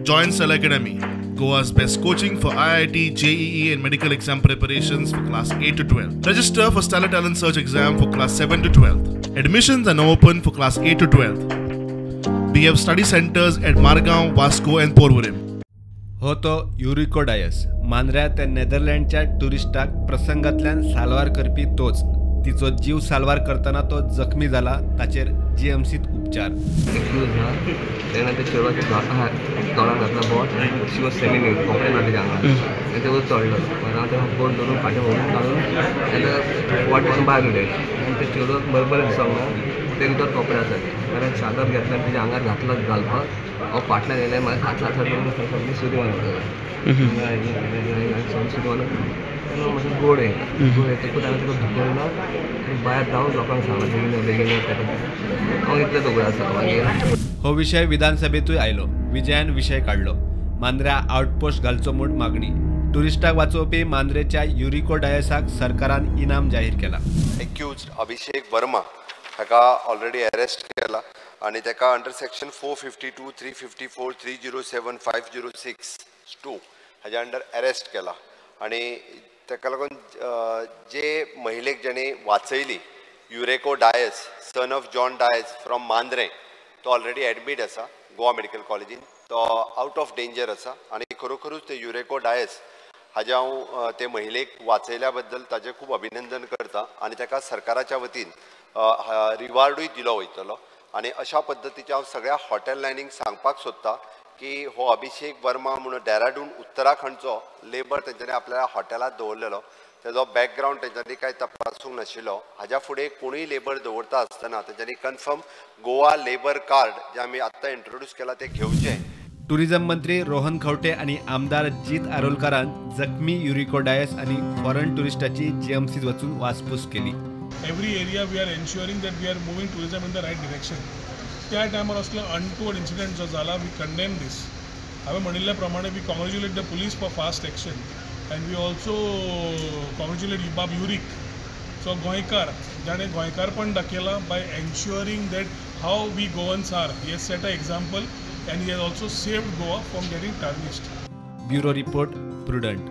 Join Stellar Academy, Goa's best coaching for IIT, JEE and medical exam preparations for class 8 to 12. Register for Stellar Talent Search exam for class 7 to 12. Admissions are now open for class 8 to 12. We have study centers at Margao, Vasco and Porvorim. हो तो Yuriko Dias मांद्र्या त्या नेदरलँडच्या टुरिस्टाक प्रसंगांतल्यान साल्वार करपी तोच. तिचो जीव साल्वार करतना तो जखमी जाला, ताचेर जीएमसीत उपचार. एक्सक्यूज ना तेन्ना ते चेडवाच्या तोंडान घातला बोट. शी वॉज सेमी न्यूड, कपडे ना तेज्या आंगार. आनी ते वयर चडलो, मागीर हांव तेका बोट धरून फाटीं व्हरून काडून तेका वाट मारून भायर उडयलें. आनी ते चेडवाक बरें बरें दिसोंक ना, ते भितर कपडे आसले. मागीर चादर घेतला आनी तेज्या आंगार घातला घालपाक. हांव फाटल्यान येयलें, मागीर हातला हातार सुरी मारून सुरी मारून तेन्ना मातसो गोड येयला. गोड येतकूच हांवें ताका धुकल्लो आनी भायर धांवन लोकांक सांगलां बेगीन बेगीन ताका. हांव इतलें दगड आसा मागीर. हो विशय विधानसभेतूय आयलो. विजयान विशय काडलो. मांद्र्या आउटपोस्ट घालचो म्हूण मागणी. टुरिस्टाक वाचोवपी मांद्रेच्या युरिको डायसाक सरकारान इनाम जाहीर केला. एक्यूज्ड अभिषेक वर्मा हाका ऑलरेडी अरेस्ट केला आनी ताका अंडर सेक्शन 452, 354, 307, 506 2 हाज्या अंडर अरेस्ट केला. आनी ताका लागून जे महिलेक जेणे वाचयली, Eurico Dias son of John Dias from Mandrem, तो ऑलरेडी एडमीट आसा गोवा मेडिकल कॉलेजीन. तो आउट ऑफ डेंजर आसा आनी खरोखरूच ते युरेको डायस हाजें हांव ते महिलेक वाचयल्या बद्दल ताजें खूब अभिनंदन करता आनी ताका सरकाराच्या वतीन रिवार्डूय दिलो वयतलो. आनी अशा पद्दतीचें हांव सगळ्या हॉटेल लायनींक सांगपाक सोदता की हो अभिषेक वर्मा म्हणून डेहराडून उत्तराखंडचो लेबर तेंच्यांनी आपल्या हॉटेलांत दवरलेलो, तेजो बॅकग्रावंड तेंच्यांनी कांय तपासूंक नाशिल्लो. हाज्या फुडें कोणूय लेबर दवरता आसतना तेंच्यांनी कन्फर्म गोवा लेबर कार्ड जें आमी आत्तां इंट्रोड्यूस केलां तें घेवचें. टुरिझम मंत्री रोहन खंवटे आनी आमदार जीत आरोलकारान जखमी युरिको डायस आनी फॉरेन टुरिस्टाची जीएमसीत वचून वासपूस केली. Every area we are ensuring that we are moving tourism in the right direction. त्या टायमार असलो अनटुवर्ड इन्सिडंट जो जाला, we condemn दीस. हांवें म्हणिल्ल्या प्रमाणे we congratulate the police for fast action and we also congratulate बाब युरीक जो गोंयकार, जाणें गोंयकारपण दाखयलां by ensuring that how we Goans are. He has set a example and he has also saved Goa from getting tarnished. Bureau report, Prudent.